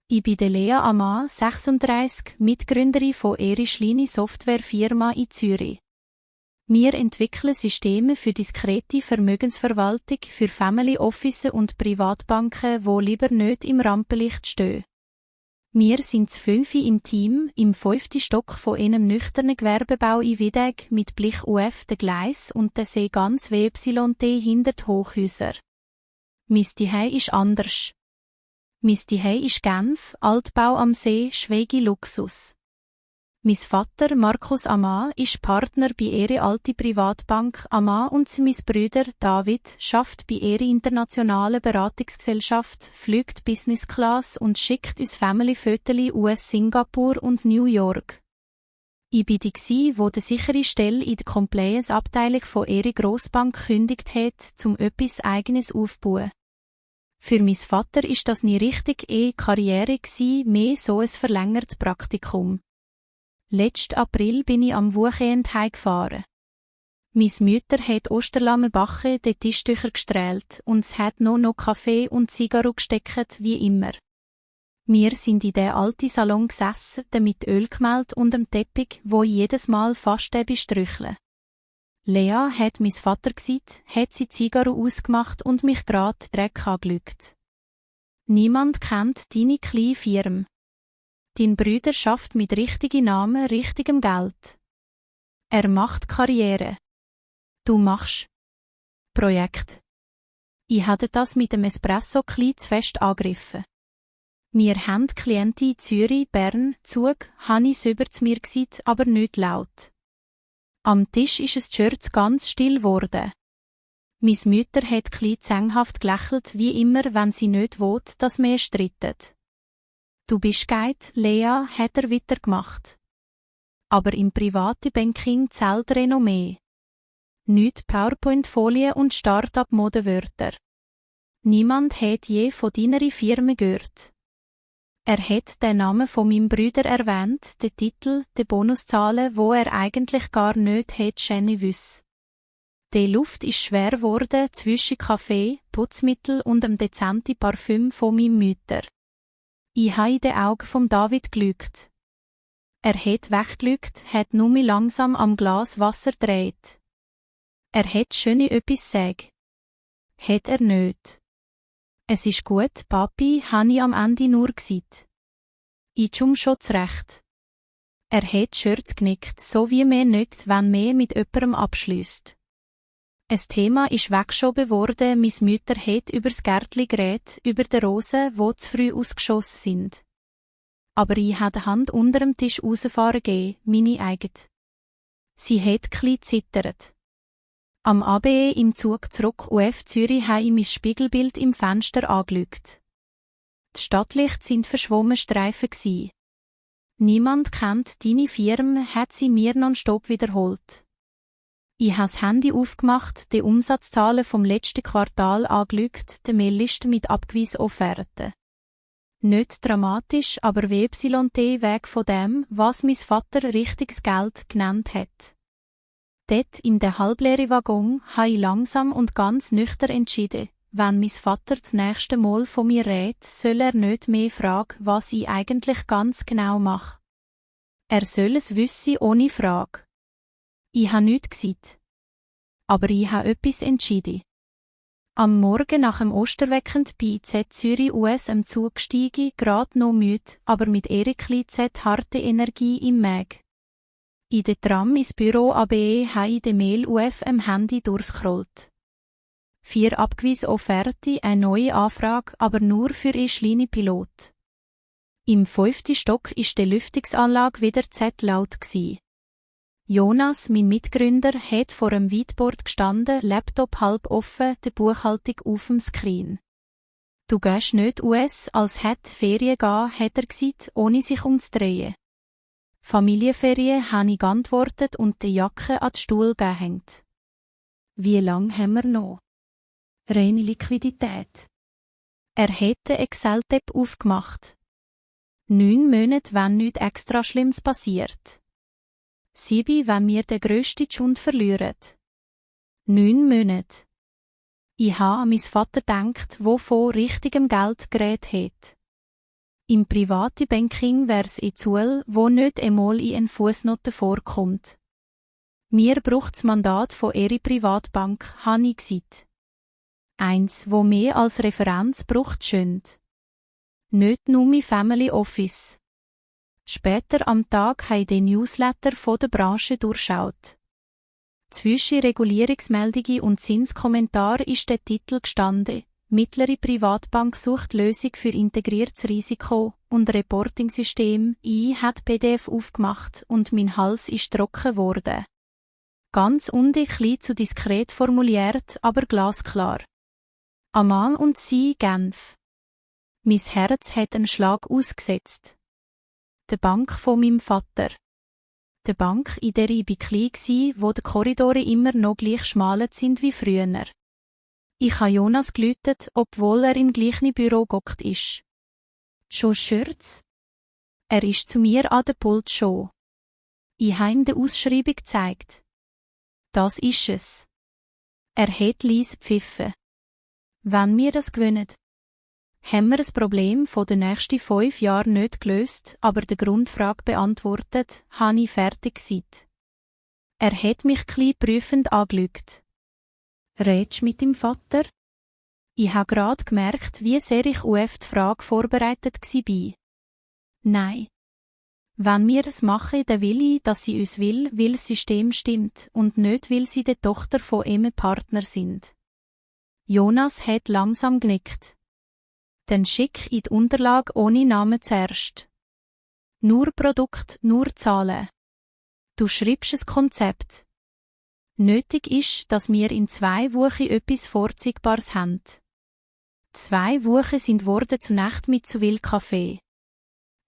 Ich bin Lea Amann, 36, Mitgründerin von Erischlini Softwarefirma in Zürich. Wir entwickeln Systeme für diskrete Vermögensverwaltung für Family Offices und Privatbanken, die lieber nicht im Rampenlicht stehen. Wir sind zu 5 im Team, im 5. Stock von einem nüchternen Gewerbebau in Wiedegg mit Blick auf den Gleis und den See ganz WYT hinter die Hochhäuser. Mein Zuhause ist anders. Mein Zuhause ist Genf, Altbau am See, schwäge Luxus. Mein Vater Markus Amann ist Partner bei ihrer alten Privatbank Amann und mein Bruder David schafft bei ihrer internationalen Beratungsgesellschaft, fliegt Business Class und schickt uns Family-Fotos aus Singapur und New York. Ich bin die, wo die sichere Stelle in der Compliance-Abteilung von ihrer Grossbank gekündigt hat, um etwas Eigenes aufzubauen. Für mein Vater ist das nie richtig Karriere gewesen, mehr so ein verlängertes Praktikum. Letzten April bin ich am Wochenende heimgefahren. Meine Mutter hat Osterlamme Bache den Tischtücher gestrahlt und es hat noch Kaffee und Zigarro gesteckt, wie immer. Wir sind in den alten Salon gesessen, mit Ölgemälde und dem Teppich, wo jedes Mal fast bestrüchle. Lea, hat mein Vater gesagt, hat sie Zigarro ausgemacht und mich grad Dreck angelügt. Niemand kennt deine kleine Firma. Dein Bruder schafft mit richtigen Namen, richtigem Geld. Er macht Karriere. Du machst Projekt. Ich hatte das mit dem Espresso klein zu fest angegriffen. Wir haben Klienten in Zürich, Bern, Zug, habe ich über zu mir gesagt, aber nicht laut. Am Tisch ist es Scherz ganz still geworden. Meine Mutter hat klein zwanghaft gelächelt, wie immer, wenn sie nicht will, dass wir streiten. Du bist geit, Lea, hat er wieder gemacht. Aber im privaten Banking zählt Renommee. Nicht PowerPoint-Folien und Start-up-Modewörter. Niemand hat je von deiner Firma gehört. Er hat den Namen von meinem Bruder erwähnt, den Titel, die Bonuszahlen, wo er eigentlich gar nicht hätte schäne wüss. Die Luft ist schwer geworden zwischen Kaffee, Putzmittel und dem dezenten Parfüm von meinem Mütter. Ich habe in den Augen vom David gelügt. Er hat weggelügt, hat nur langsam am Glas Wasser gedreht. Er hat schöne etwas sagen. Hat er nicht. Es ist gut, Papi, habe ich am Ende nur gesagt. Ich schon zurecht. Er hat Scherz genickt, so wie man nicht, wenn man mit jemandem abschliesst. Ein Thema ist weggeschoben worden, meine Mutter hat übers Gärtli geredet, über die Rosen, die zu früh ausgeschossen sind. Aber ich habe die Hand unter dem Tisch rausfahren gegeben, meine eigene. Sie hat klein zittert. Am ABE im Zug zurück auf Zürich habe ich mein Spiegelbild im Fenster angeschaut. Die Stadtlichter sind verschwommen Streifen gsi. Niemand kennt deine Firma, hat sie mir nonstop wiederholt. Ich habe das Handy aufgemacht, die Umsatzzahlen vom letzten Quartal angeschaut, die Mailliste mit abgewiesenen Offerten. Nicht dramatisch, aber WYT weg von dem, was mein Vater richtiges Geld genannt hat. Dort in der halbleeren Waggon habe ich langsam und ganz nüchtern entschieden, wenn mein Vater das nächste Mal von mir redet, soll er nicht mehr fragen, was ich eigentlich ganz genau mache. Er soll es wissen ohne Frage. Ich habe nichts gesagt. Aber ich habe etwas entschieden. Am Morgen nach dem Osterweekend bei IZ Zürich US am Zug gestiegen, grad noch müde, aber mit Z harte Energie im Mäg. In der Tram ins Büro ABE habe ich den Mail auf am Handy durchscrollt. 4 abgewiesene Offerten, eine neue Anfrage, aber nur für einen Pilot. Im 5. Stock ist die Lüftungsanlage wieder laut gsi. Jonas, mein Mitgründer, hat vor einem Whiteboard gestanden, Laptop halb offen, die Buchhaltung auf dem Screen. Du gehst nicht US, als hätte Ferien gehen, hat er gesagt, ohne sich umzudrehen. Familienferien, habe ich geantwortet und die Jacke an den Stuhl gehängt. Wie lang haben wir noch? Reine Liquidität. Er hat den Excel-Tab aufgemacht. 9 Monate, wenn nichts extra Schlimmes passiert. 7, wenn wir den grössten Schund verlieren. 9 Monate. Ich habe an meinen Vater gedacht, der von richtigem Geld geredet hat. Im privaten Banking wär's ein Tool, wo nicht einmal in eine Fußnote vorkommt. Mir braucht's Mandat von Ihrer Privatbank, habe ich gesagt. Eins, wo mehr als Referenz braucht schönt. Nicht nur mein Family Office. Später am Tag habe ich den Newsletter von der Branche durchschaut. Zwischen Regulierungsmeldungen und Zinskommentar ist der Titel gestanden. Mittlere Privatbank sucht Lösung für integriertes Risiko und Reporting-System. Ich hat PDF aufgemacht und mein Hals ist trocken geworden. Ganz unten klein zu diskret formuliert, aber glasklar. Aman und sie Genf. Mein Herz hat einen Schlag ausgesetzt. Die Bank von meinem Vater. Die Bank, in der ich klein war, wo die Korridore immer noch gleich schmal sind wie früher. Ich habe Jonas geläutet, obwohl er im gleichen Büro gehockt ist. Schon Schürz? Er ist zu mir an der Pult schon. Ich habe ihm die Ausschreibung gezeigt. Das ist es. Er hat leise gepfiffen. Wenn wir das gewinnen, haben wir das Problem von den nächsten 5 Jahren nicht gelöst, aber die Grundfrage beantwortet, habe ich fertig gesagt. Er hat mich klein prüfend angeschaut. Redst mit dem Vater? Ich habe gerade gemerkt, wie sehr ich auf die Frage vorbereitet war. Nein. Wenn wir es machen, dann will ich, dass sie uns will, weil das System stimmt und nicht, weil sie die Tochter von einem Partner sind. Jonas hat langsam genickt. Dann schick in die Unterlage ohne Namen zuerst. Nur Produkt, nur Zahlen. Du schreibst ein Konzept. Nötig ist, dass wir in 2 Wochen etwas Vorzeigbares haben. 2 Wochen sind Worte zu Nacht mit zu viel Kaffee.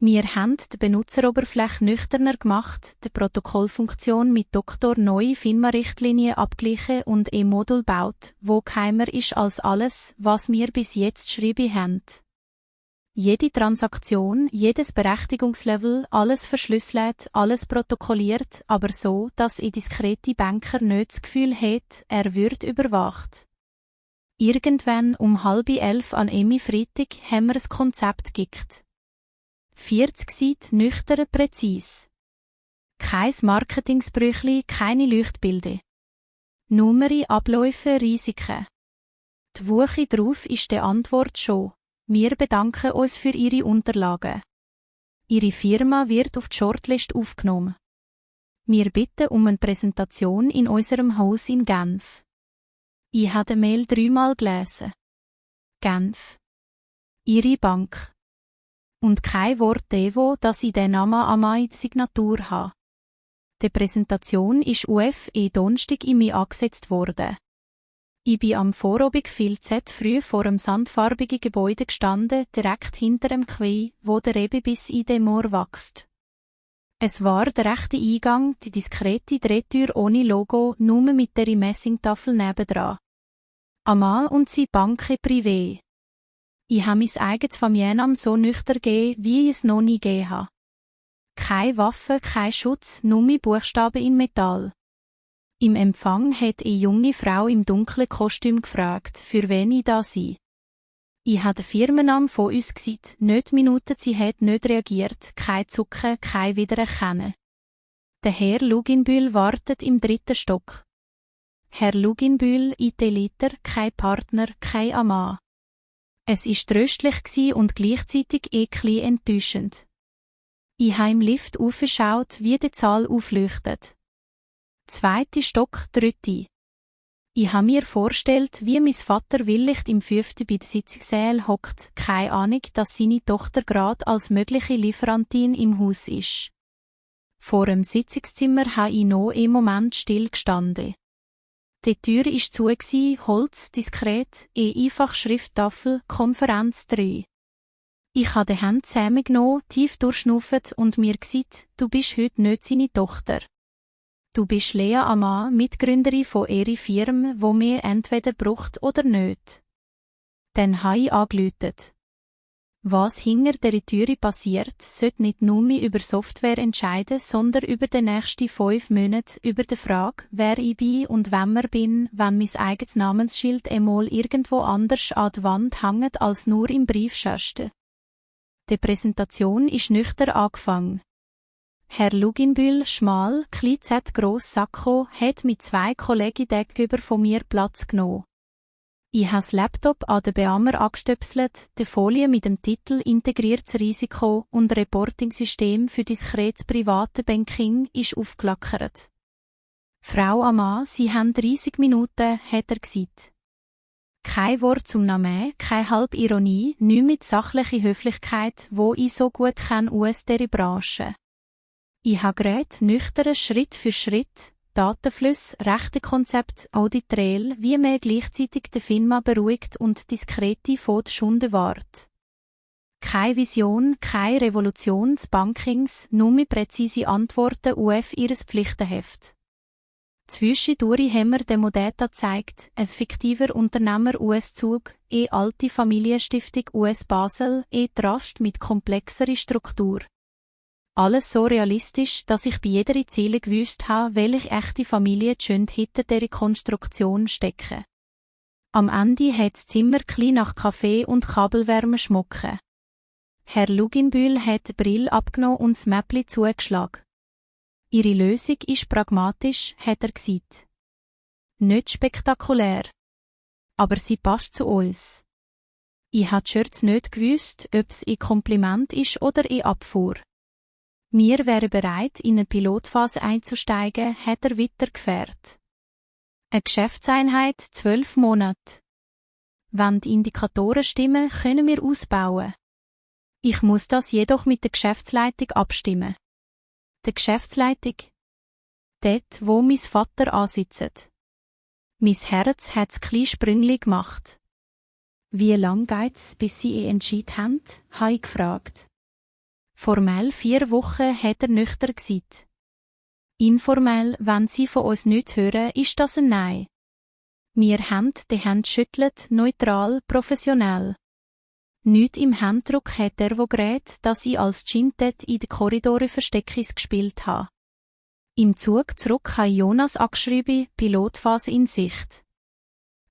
Wir haben die Benutzeroberfläche nüchterner gemacht, die Protokollfunktion mit Doktor neue FINMA-Richtlinien abgleichen und ein Modul baut, wo geheimer ist als alles, was wir bis jetzt schrieben haben. Jede Transaktion, jedes Berechtigungslevel, alles verschlüsselt, alles protokolliert, aber so, dass ein diskreter Banker nicht das Gefühl hat, er wird überwacht. Irgendwann um 10:30 an Emi Freitag haben wir ein Konzept gekickt. 40 Seiten nüchtern präzis. Kein Marketingsbrüchli, keine Leuchtbilder. Nummern, Abläufe, Risiken. Die Woche drauf ist die Antwort schon. Wir bedanken uns für Ihre Unterlagen. Ihre Firma wird auf die Shortlist aufgenommen. Wir bitten um eine Präsentation in unserem Haus in Genf. Ich habe die Mail 3-mal gelesen. Genf. Ihre Bank. Und kein Wort Devo, dass ich den Namen an meiner Signatur habe. Die Präsentation ist Donnerstag in mich angesetzt worden. Ich bin am Vorabend viel zu früh vor einem sandfarbigen Gebäude gestanden, direkt hinter dem Quai, wo der Rebe bis in den Moor wächst. Es war der rechte Eingang, die diskrete Drehtür ohne Logo, nur mit der Messingtafel nebendran. Amal und sie Banke Privé. Ich habe mein eigenes Familiennamen so nüchtern gegeben, wie ich es noch nie gegeben habe. Keine Waffe, kein Schutz, nur Buchstaben in Metall. Im Empfang hat eine junge Frau im dunklen Kostüm gefragt, für wen ich da sei. Ich habe den Firmennamen von uns gesagt, nicht Minuten, sie hat nicht reagiert, kein Zucken, kein Wiedererkennen. Der Herr Luginbühl wartet im 3. Stock. Herr Luginbühl, IT-Leiter, kein Partner, kein Amann. Es war tröstlich und gleichzeitig eklig enttäuschend. Ich habe im Lift aufgeschaut, wie die Zahl aufleuchtet. 2. Stock, 3. Ich habe mir vorgestellt, wie mein Vater willig im 5. bei der Sitzungssäle hockt, keine Ahnung, dass seine Tochter gerade als mögliche Lieferantin im Haus ist. Vor dem Sitzungszimmer habe ich noch einen Moment still gestanden. Die Tür war zu, Holz, diskret, eine einfache Schrifttafel, Konferenz 3. Ich habe die Hände zusammengenommen, tief durchschnauft und mir gesagt, du bist heute nicht seine Tochter. Du bist Lea Amann, Mitgründerin von ihrer Firma, wo mir entweder braucht oder nicht. Dann habe ich angeläutet. Was hinter der Türe passiert, sollte nicht nur mehr über Software entscheiden, sondern über die nächsten 5 Monate, über die Frage, wer ich bin und wem ich bin, wenn mein eigenes Namensschild einmal irgendwo anders an die Wand hängt als nur im Briefkasten. Die Präsentation ist nüchtern angefangen. Herr Luginbühl, schmal, klein Z gross Sakko, hat mit 2 Kollegen gegenüber von mir Platz genommen. Ich habe das Laptop an den Beamer angestöpselt, die Folie mit dem Titel «Integriertes Risiko und Reporting-System für diskretes private Banking» ist aufgelackert. «Frau Ammann, Sie haben 30 Minuten», hat er gesagt. Kein Wort zum Namen, keine Halbironie, nichts mit sachlicher Höflichkeit, wo ich so gut kann aus dieser Branche. Ich habe gerade nüchtern Schritt für Schritt, Datenflüsse, Rechtekonzept, Audit-Trail, wie man gleichzeitig die Firma beruhigt und diskrete von der Schunde wahrt. Keine Vision, keine Revolution des Bankings, nur mit präzise Antworten auf ihres Pflichtenheft. Zwischendurch haben wir Demodata gezeigt, ein fiktiver Unternehmer US-Zug, alte Familienstiftung US-Basel, Trust mit komplexerer Struktur. Alles so realistisch, dass ich bei jeder Ziele gewusst habe, welche echte Familie schön hinter dieser Konstruktion stecken. Am Ende hat das Zimmer klein nach Kaffee und Kabelwärme schmocken. Herr Luginbühl hat die Brille abgenommen und das Mäppli zugeschlagen. Ihre Lösung ist pragmatisch, hat er gesagt. Nicht spektakulär. Aber sie passt zu uns. Ich habe die Shirts nicht gewusst, ob es ein Kompliment ist oder eine Abfuhr. Wir wären bereit, in eine Pilotphase einzusteigen, hat er weitergeführt. Eine Geschäftseinheit 12 Monate. Wenn die Indikatoren stimmen, können wir ausbauen. Ich muss das jedoch mit der Geschäftsleitung abstimmen. Der Geschäftsleitung? Dort, wo mein Vater ansitzt. Mein Herz hat das kleine Sprüngli gemacht. Wie lang geht's, bis Sie entschieden haben? Habe ich gefragt. Formell 4 Wochen, hat er nüchtern gesagt. Informell, wenn Sie von uns nichts hören, ist das ein Nein. Wir haben die Hände geschüttelt, neutral, professionell. Nicht im Handdruck hat er, wo gerät, dass ich als Gintet in den Korridoren Versteckis gespielt habe. Im Zug zurück habe Jonas angeschrieben, Pilotphase in Sicht.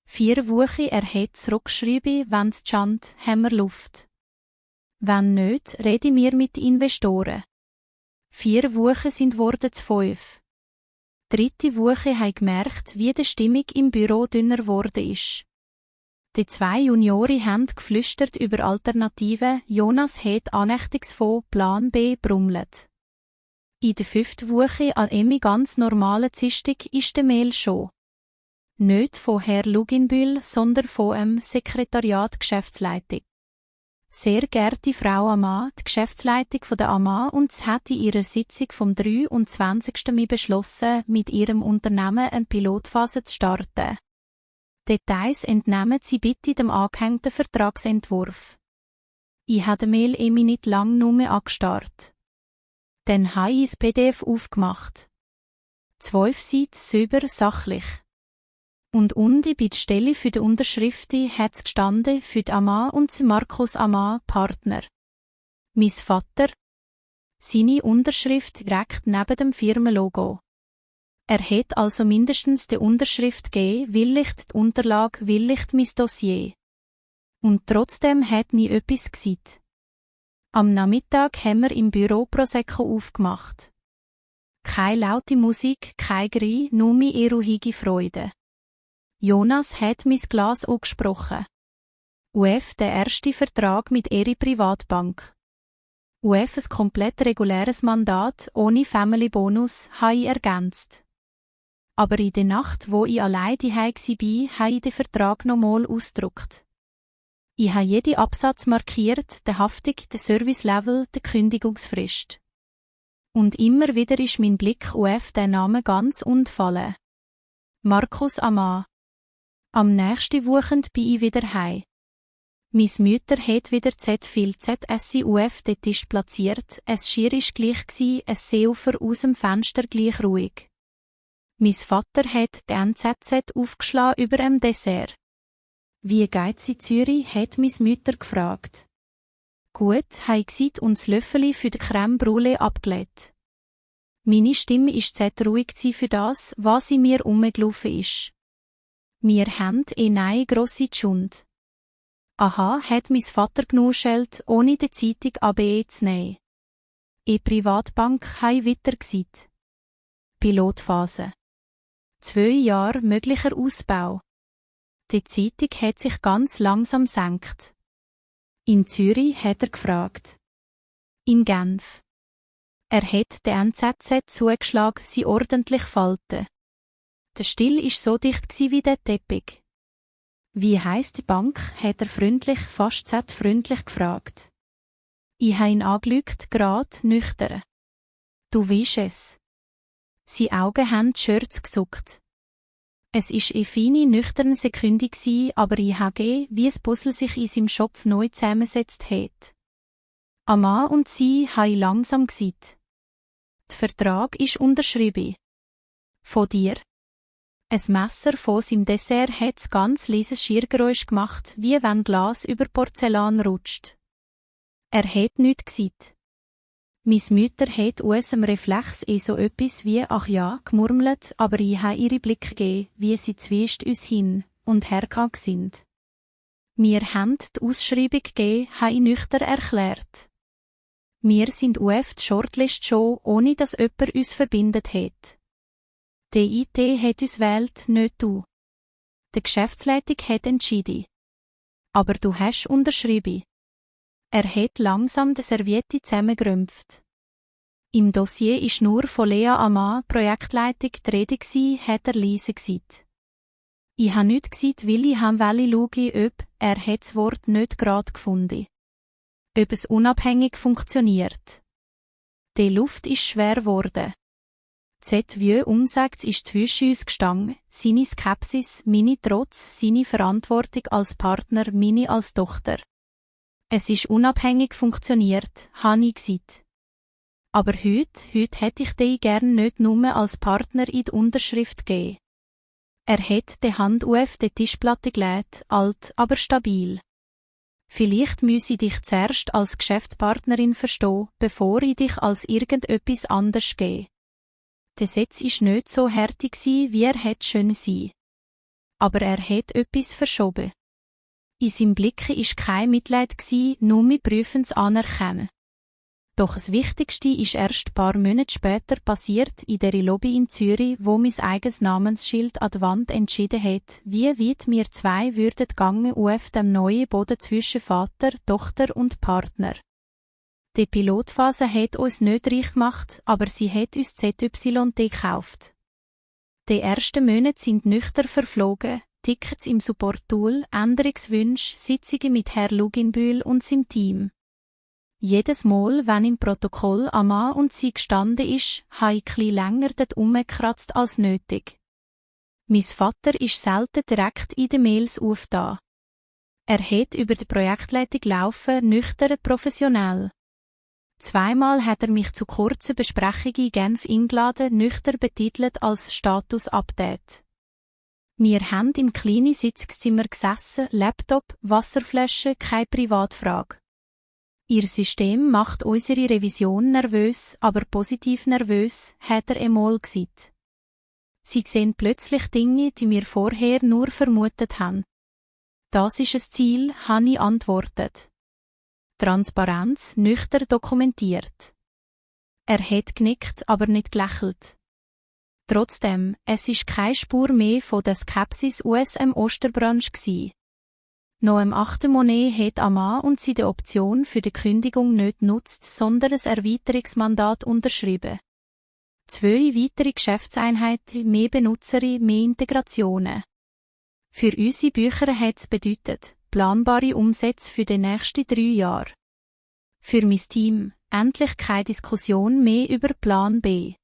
4 Wochen er hat zurückgeschrieben, wenn es chant, haben wir Luft. Wenn nicht, rede mir mit den Investoren. 4 Wochen sind worden zu 5. 3. Woche habe ich gemerkt, wie die Stimmung im Büro dünner geworden ist. Die 2 Junioren haben geflüstert über Alternativen, Jonas hat annächtigungsvoll Plan B brummelt. In der 5. Woche an Emmy ganz normale Zistig ist der Mail schon. Nicht von Herr Luginbühl, sondern von dem Sekretariat Geschäftsleitung. Sehr geehrte Frau Ammann, die Geschäftsleitung von der Ammann und sie hat in ihrer Sitzung vom 23. Mai beschlossen, mit ihrem Unternehmen eine Pilotphase zu starten. Details entnehmen Sie bitte dem angehängten Vertragsentwurf. Ich habe die Mail nicht lang nur angestarrt. Dann habe ich das PDF aufgemacht. 12 Seiten sauber sachlich. Und unten bei der Stelle für die Unterschriften hat es gestanden für die Ammann und Markus Ammann, Partner. Mein Vater. Seine Unterschrift direkt neben dem Firmenlogo. Er hat also mindestens die Unterschrift gegeben, willigt die Unterlage, willigt mein Dossier. Und trotzdem hat nie etwas gesagt. Am Nachmittag haben wir im Büro Prosecco aufgemacht. Keine laute Musik, kein Geschrei, nur meine ruhige Freude. Jonas hat mein Glas angesprochen. UF der erste Vertrag mit ihrer Privatbank. UF ein komplett reguläres Mandat, ohne Family Bonus, habe ich ergänzt. Aber in der Nacht, wo ich allein daheim war, habe ich den Vertrag nochmal ausgedruckt. Ich habe jeden Absatz markiert, die Haftung, den Service-Level, die Kündigungsfrist. Und immer wieder ist mein Blick auf den Namen ganz entfallen. Markus Ammann. Am nächsten Wochenende bin ich wieder heim. Meine Mutter hat wieder viel ZSI auf den Tisch platziert, es Schier ist gleich gsi, es Seeufer aus dem Fenster gleich ruhig. Mein Vater hat die NZZ aufgeschlagen über dem Dessert. Wie geht's in Zürich, hat meine Mutter gefragt. Gut, habe ich gesagt und das Löffeli für die Crème Brûlée abgelegt. Meine Stimme ist zu ruhig für das, was in mir rumgelaufen ist. Wir haben eine grosse Schuld. Aha, hat mein Vater genuschelt, ohne die Zeitung ABE zu nehmen. In Privatbank habe ich weiter gesagt. Pilotphase. 2 Jahre möglicher Ausbau. Die Zeitung hat sich ganz langsam senkt. In Zürich hat er gefragt. In Genf. Er hat der NZZ zugeschlagen, sie ordentlich falten. Der Still ist so dicht wie der Teppich. Wie heisst die Bank, hat er freundlich, fast freundlich gefragt. Ich habe ihn angelügt, grad nüchtern. Du weisst es. Seine Augen haben die Schürze gesuckt. Es war eine feine, nüchterne Sekunde, aber ich habe gesehen, wie ein Puzzle sich in seinem Schopf neu zusammengesetzt hat. Ein Mann und sie haben langsam gesagt. Der Vertrag ist unterschrieben. Von dir. Ein Messer von seinem Dessert hat das ganz leises Schiergeräusch gemacht, wie wenn Glas über Porzellan rutscht. Er hat nichts gesagt. Meine Mutter hat aus dem Reflex so etwas wie «Ach ja» gemurmelt, aber ich habe ihre Blick gegeben, wie sie zwischen uns hin und her gegangen sind. Wir haben die Ausschreibung gegeben, habe ich nüchtern erklärt. Wir sind auf die Shortlist schon, ohne dass jemand uns verbindet hat. Die IT hat uns wählt, nicht du. Die Geschäftsleitung hat entschieden. Aber du hast unterschrieben. Er hat langsam die Serviette zusammengerümpft. Im Dossier ist nur von Lea Amann, Projektleitung, die Rede gsi, hat er leise gesagt. Ich habe nicht gesagt, weil ich schauen, ob er das Wort nicht gerade gefunden. Ob es unabhängig funktioniert. Die Luft ist schwer geworden. Vieux umsagt ist zwischen uns gestanden, seine Skepsis, meine Trotz, seine Verantwortung als Partner, meine als Tochter. Es ist unabhängig funktioniert, habe ich gesagt. Aber heute hätte ich dich gern nicht nur als Partner in die Unterschrift gegeben. Er hat die Hand auf die Tischplatte gelegt, alt, aber stabil. Vielleicht müsse ich dich zuerst als Geschäftspartnerin verstehen, bevor ich dich als irgendetwas anderes gehe. Der Satz war nicht so härtig, wie er hätte schön sein. Aber er hat etwas verschoben. In seinem Blick war kein Mitleid, nur mit prüfendes Anerkennen. Doch das Wichtigste ist erst ein paar Monate später passiert in der Lobby in Zürich, wo mein eigenes Namensschild an der Wand entschieden hat, wie weit wir zwei würden gangen auf dem neuen Boden zwischen Vater, Tochter und Partner. Die Pilotphase hat uns nicht reich gemacht, aber sie hat uns ZYD gekauft. Die ersten Monate sind nüchtern verflogen, Tickets im Support-Tool, Änderungswünsche, Sitzungen mit Herr Luginbühl und seinem Team. Jedes Mal, wenn im Protokoll Amann und sie gestanden ist, habe ich etwas länger dort rumgekratzt als nötig. Mein Vater ist selten direkt in den Mails aufgetan. Er hat über die Projektleitung laufen, nüchtern, professionell. Zweimal hat er mich zu kurzen Besprechungen in Genf eingeladen, nüchtern betitelt als Status-Update. Wir haben im kleinen Sitzzimmer gesessen, Laptop, Wasserflasche, keine Privatfrage. Ihr System macht unsere Revision nervös, aber positiv nervös, hat er einmal gesagt. Sie sehen plötzlich Dinge, die wir vorher nur vermutet haben. Das ist ein Ziel, habe ich antwortet. Transparenz, nüchtern dokumentiert. Er hat genickt, aber nicht gelächelt. Trotzdem, es ist keine Spur mehr von der Skepsis aus dem Osterbranch gsi. Noch am 8. Monat hat Amann und sie die Option für die Kündigung nicht genutzt, sondern ein Erweiterungsmandat unterschrieben. 2 weitere Geschäftseinheiten, mehr Benutzerin, mehr Integrationen. Für unsere Bücher hat es bedeutet, planbare Umsätze für die nächsten 3 Jahre. Für mein Team, endlich keine Diskussion mehr über Plan B.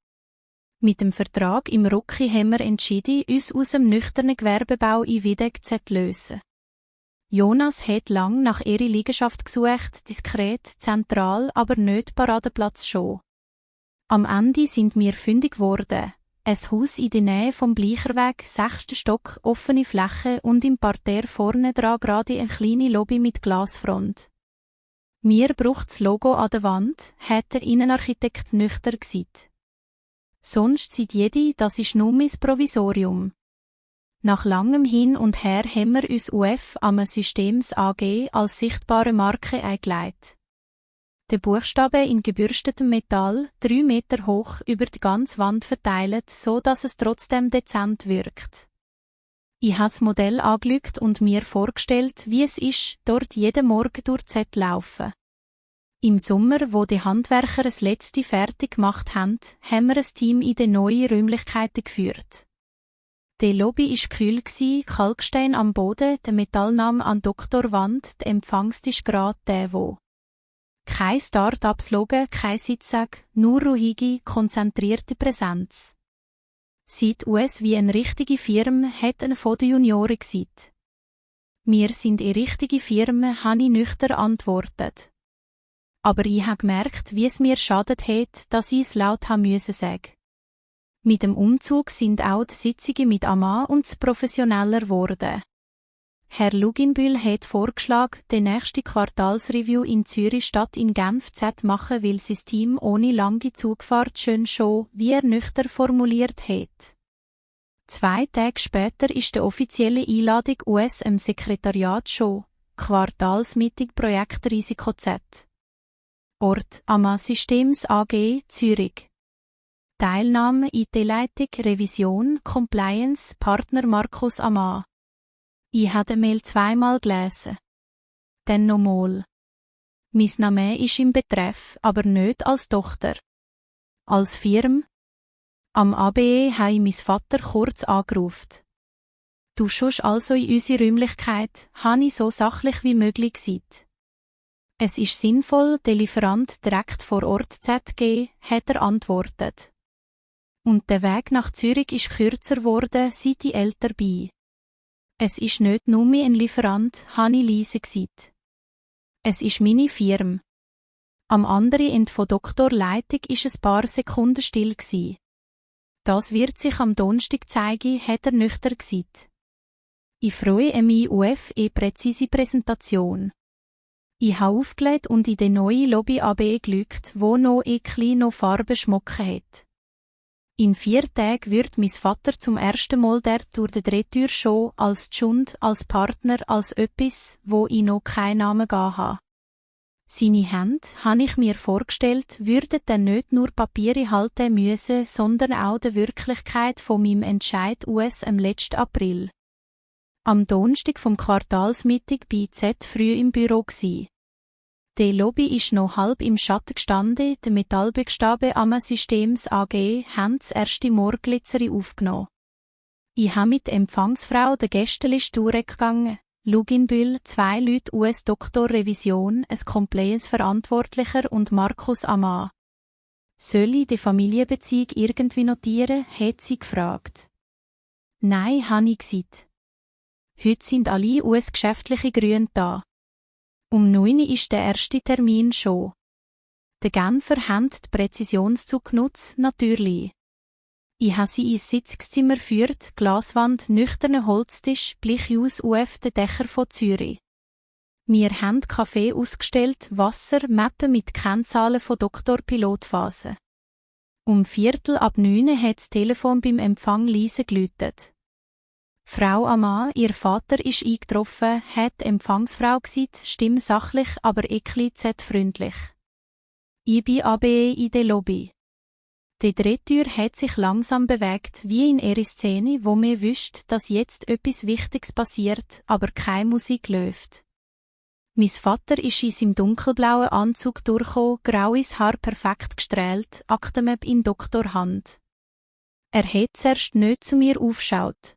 Mit dem Vertrag im Rücken haben wir entschieden, uns aus dem nüchternen Gewerbebau in Wiedek zu lösen. Jonas hat lang nach ihrer Liegenschaft gesucht, diskret, zentral, aber nicht Paradeplatz schon. Am Ende sind wir fündig geworden. Ein Haus in der Nähe vom Bleicherweg, 6. Stock, offene Fläche und im Parterre vorne dran gerade eine kleine Lobby mit Glasfront. Mir braucht das Logo an der Wand, hat der Innenarchitekt nüchtern gesagt. Sonst sieht jede, das ist nur mein Provisorium. Nach langem Hin und Her haben wir uns UF AMA Systems AG als sichtbare Marke eingelegt. Der Buchstabe in gebürstetem Metall, 3 Meter hoch, über die ganze Wand verteilt, so dass es trotzdem dezent wirkt. Ich habe das Modell angeschaut und mir vorgestellt, wie es ist, dort jeden Morgen durch die Z laufen. Im Sommer, wo die Handwerker das letzte fertig gemacht haben, haben wir ein Team in die neuen Räumlichkeiten geführt. Die Lobby war kühl, Kalkstein am Boden, der Metallname an Doktorwand, der Empfangstisch gerade der wo. Kein Start-ups-Logo, kein Sitzsack, nur ruhige, konzentrierte Präsenz. Sieht US wie eine richtige Firma, hat eine von den Junioren gesagt. Wir sind eine richtige Firma, habe ich nüchtern antwortet. Aber ich habe gemerkt, wie es mir schadet hat, dass ich es laut haben müssen sagen. Mit dem Umzug sind auch die Sitzungen mit AMA und professioneller geworden. Herr Luginbühl hat vorgeschlagen, die nächste Quartalsreview in Zürich statt in Genf zu machen, weil sein Team ohne lange Zugfahrt schön schon, wie er nüchtern formuliert hat. 2 Tage später ist die offizielle Einladung US im Sekretariat schon, Quartalsmeeting Projekt Risiko Z. Ort AMA Systems AG Zürich. Teilnahme IT-Leitung Revision Compliance Partner Markus AMA. Ich habe die Mail 2-mal gelesen. Dann nochmal. Mein Name ist im Betreff, aber nicht als Tochter. Als Firma? Am ABE habe ich meinen Vater kurz angerufen. Du schaust also in unsere Räumlichkeit, habe ich so sachlich wie möglich gesagt. Es ist sinnvoll, den Lieferant direkt vor Ort zu geben, hat er antwortet. Und der Weg nach Zürich ist kürzer geworden, seit ich älter bin. Es ist nicht nur ein Lieferant, habe ich leise gesagt. Es ist meine Firma. Am anderen Ende von Doktorleitung ist ein paar Sekunden still gsi. Das wird sich am Donnerstag zeigen, hat er nüchtern gesagt. Ich freue mich auf eine präzise Präsentation. Ich habe aufgelegt und in die neue Lobby AB geschaut, wo noch ein kleine Farbe schmocken hat. In 4 Tagen wird mein Vater zum ersten Mal dort durch die Drehtür schon als Schund, als Partner, als etwas, wo ich noch keinen Namen gegeben habe. Seine Hände, habe ich mir vorgestellt, würden dann nicht nur Papiere halten müssen, sondern auch die Wirklichkeit von meinem Entscheid US am letzten April. Am Donnerstag vom Quartalsmittag bei Z früh im Büro gsi. Die Lobby ist noch halb im Schatten gestanden, der Metallbuchstabe AMA Systems AG haben das erste Morgenglitzeri aufgenommen. Ich habe mit der Empfangsfrau der Gästeliste durchgegangen. Luginbühl, 2 Leute US-Doktor Revision, ein Compliance-Verantwortlicher und Markus AMA. Soll ich die Familienbeziehung irgendwie notieren, hat sie gefragt. Nein, habe ich gesagt. Heute sind alle US-geschäftliche Grüne da. Um 9 Uhr ist der erste Termin schon. Die Genfer haben die Präzisionszug genutzt, natürlich. Ich habe sie ins Sitzungszimmer geführt, Glaswand, nüchterner Holztisch, Blichhaus auf den Dächern von Zürich. Wir haben Kaffee ausgestellt, Wasser, Mappen mit Kennzahlen von Doktor-Pilotphase. Um 8:45 hat das Telefon beim Empfang leise geläutet. Frau Ama, ihr Vater ist eingetroffen, hat die Empfangsfrau gesagt, Stimme sachlich, aber freundlich. Ich bin ABE in der Lobby. Die Drehtür hat sich langsam bewegt, wie in ihrer Szene, wo mir wüsst, dass jetzt etwas Wichtiges passiert, aber keine Musik läuft. Mein Vater ist in seinem dunkelblauen Anzug durchgekommen, graues Haar perfekt gestrählt, Aktenmap in Doktorhand. Er hat zuerst nicht zu mir aufgeschaut.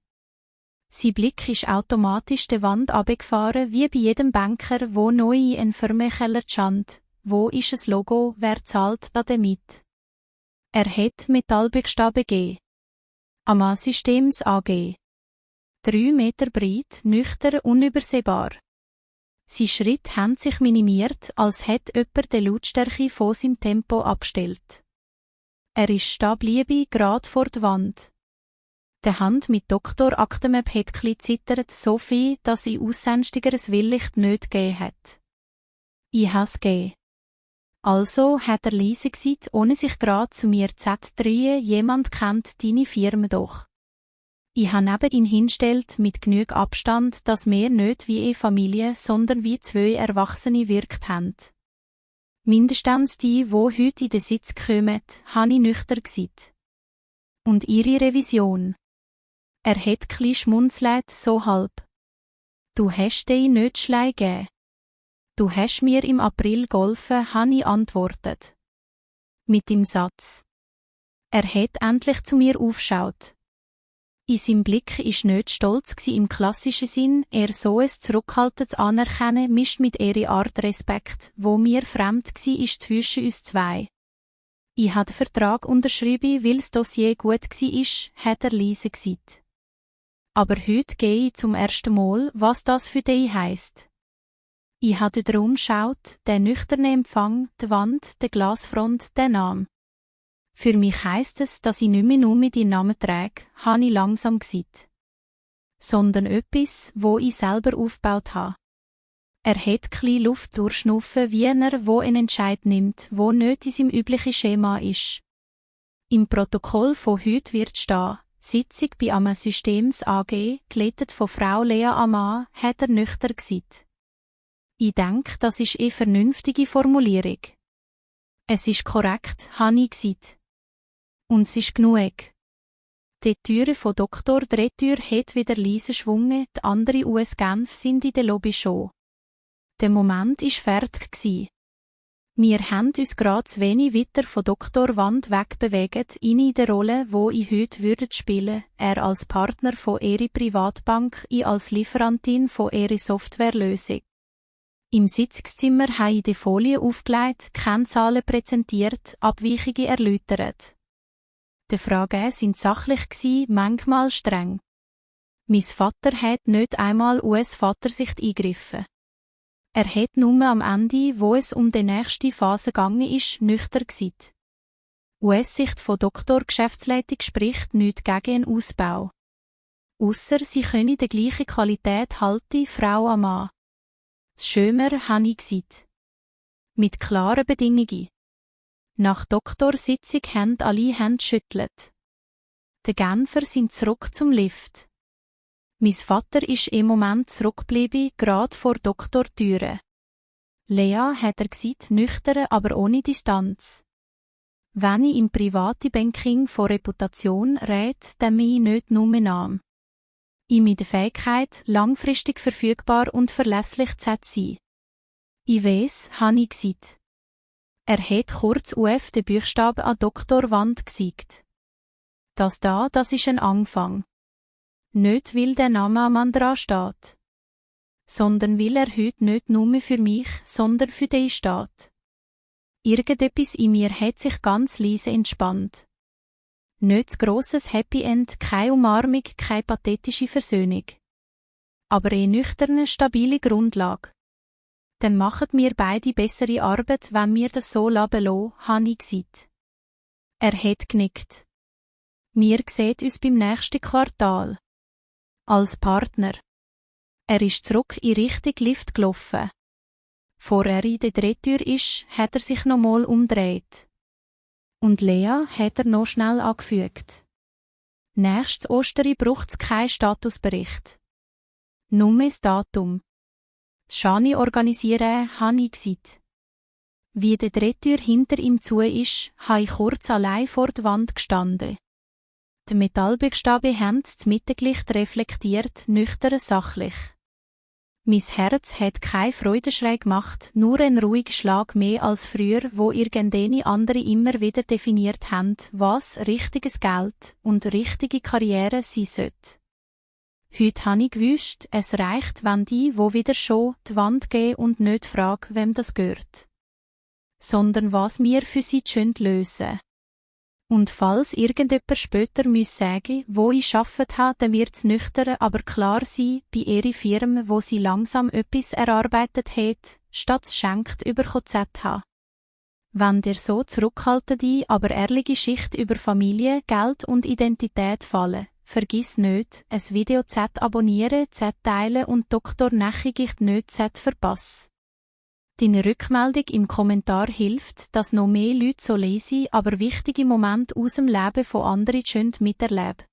Sein Blick ist automatisch die Wand abgefahren, wie bei jedem Banker, wo neu in einen Firmenkeller stand. Wo ist das Logo, wer zahlt da damit? Er hat Metallbuchstaben G. AMA Systems AG. 3 Meter breit, nüchtern, unübersehbar. Sein Schritt haben sich minimiert, als hätte jemand die Lautstärke von seinem Tempo abgestellt. Er ist stehen geblieben, gerade vor der Wand. Die Hand mit Doktor Aktenmap hat zittert so viel, dass ich aussenstigeres Willicht nicht gegeben hat. Ich has gegeben. Also hat er leise gesagt, ohne sich gerade zu mir zu drehen, jemand kennt deine Firma doch. Ich habe neben ihn hinstellt mit genug Abstand, dass wir nicht wie eine Familie, sondern wie zwei Erwachsene wirkt haben. Mindestens die, wo heute in den Sitz kommen, habe ich nüchtern gesagt. Und ihre Revision? Er hat klein schmunzelt, so halb. Du hast dich nicht Schlei gegeben. Du hast mir im April geholfen, habe ich antwortet. Mit dem Satz. Er hat endlich zu mir aufgeschaut. In seinem Blick ist nicht Stolz im klassischen Sinn, er so es zurückhaltendes Anerkennen mischt mit ihrer Art Respekt, wo mir fremd ist zwischen uns zwei. Ich habe den Vertrag unterschrieben, weil das Dossier gut war, hat er leise gesagt. Aber heute gehe ich zum ersten Mal, was das für dich heisst. Ich habe den Raum geschaut, den nüchternen Empfang, die Wand, die Glasfront, den Namen. Für mich heisst es, dass ich nicht mehr nur mit ihren Namen trage, habe ich langsam gesagt. Sondern etwas, wo ich selber aufgebaut habe. Er hat klein Luft durchschnuffen, wie einer, wo einen Entscheid nimmt, wo nicht in seinem üblichen Schema ist. Im Protokoll von heute wird stehen, Sitzung bei AMA Systems AG, geleitet von Frau Lea Ammann, hat er nüchtern gesagt. Ich denke, das ist eine vernünftige Formulierung. Es ist korrekt, habe ich gesagt. Und es ist genug. Die Türe von Dr. Drehtür hat wieder leise schwungen, die anderen US Genf sind in der Lobby schon. Der Moment war fertig. Wir haben uns gerade zu wenig weiter von Dr. Wand wegbewegt, in der Rolle, wo ich heute würde spielen, er als Partner von ihrer Privatbank, ich als Lieferantin von ihrer Softwarelösung. Im Sitzungszimmer habe ich die Folien aufgelegt, Kennzahlen präsentiert, Abweichungen erläutert. Die Fragen sind sachlich manchmal streng. Mein Vater hat nicht einmal US-Vatersicht eingegriffen. Er hat nur am Ende, wo es um die nächste Phase gegangen ist, nüchtern gesagt. US-Sicht von Doktor Geschäftsleitung spricht nichts gegen einen Ausbau. Ausser sie können die gleiche Qualität halten, Frau Ammann. Das Schömer habe ich gesagt. Mit klaren Bedingungen. Nach Doktorsitzung haben alle Hände geschüttelt. Die Genfer sind zurück zum Lift. Mein Vater ist im Moment zurückgeblieben, gerade vor Doktortüre. Lea hat er gesagt, nüchtern, aber ohne Distanz. Wenn ich im privaten Banking von Reputation rede, dann mich nicht nur Namen. Ich mit der Fähigkeit, langfristig verfügbar und verlässlich zu sein. Ich weiss, habe ich gesagt. Er hat kurz UF den Buchstaben an Dr. Wand gesagt. Das ist ein Anfang. Nicht, weil der Name am Mann dran steht. Sondern weil er heute nicht nur für mich, sondern für dich steht. Irgendetwas in mir hat sich ganz leise entspannt. Nicht grosses Happy End, keine Umarmung, keine pathetische Versöhnung. Aber eine nüchterne, stabile Grundlage. Dann machen wir beide bessere Arbeit, wenn wir das so lassen, habe ich gesagt. Er hat genickt. Wir sehen uns beim nächsten Quartal. Als Partner. Er ist zurück in Richtung Lift gelaufen. Vor er in der Drehtür ist, hat er sich nochmal umgedreht. Und Lea hat er noch schnell angefügt. Nächstes Ostern braucht es keinen Statusbericht. Nur das Datum. Das Schani organisieren, habe ich gesagt. Wie die Drehtür hinter ihm zu ist, habe ich kurz allein vor der Wand gestanden. Die Metallbuchstaben haben das Mittelicht reflektiert, nüchtern sachlich. Mein Herz hat keine Freudenschrei gemacht, nur ein ruhiger Schlag mehr als früher, wo irgendeine andere immer wieder definiert haben, was richtiges Geld und richtige Karriere sein sollte. Heute habe ich gewusst, es reicht, wenn die, wo wieder schon die Wand gehen und nicht fragen, wem das gehört. Sondern was wir für sie lösen. Und falls irgendjemand später sagen muss, wo ich gearbeitet habe, dann wird es nüchtern, aber klar sein, bei ihrer Firma, wo sie langsam etwas erarbeitet hat, statt es schenkt bekommen zu haben. Wenn dir so zurückhaltende, aber ehrliche Schicht über Familie, Geld und Identität fallen, vergiss nicht, ein Video Z abonnieren, Z teilen und Dr. Nächigicht nicht Z verpassen. Deine Rückmeldung im Kommentar hilft, dass noch mehr Leute so leise, aber wichtige Momente aus dem Leben von anderen miterleben.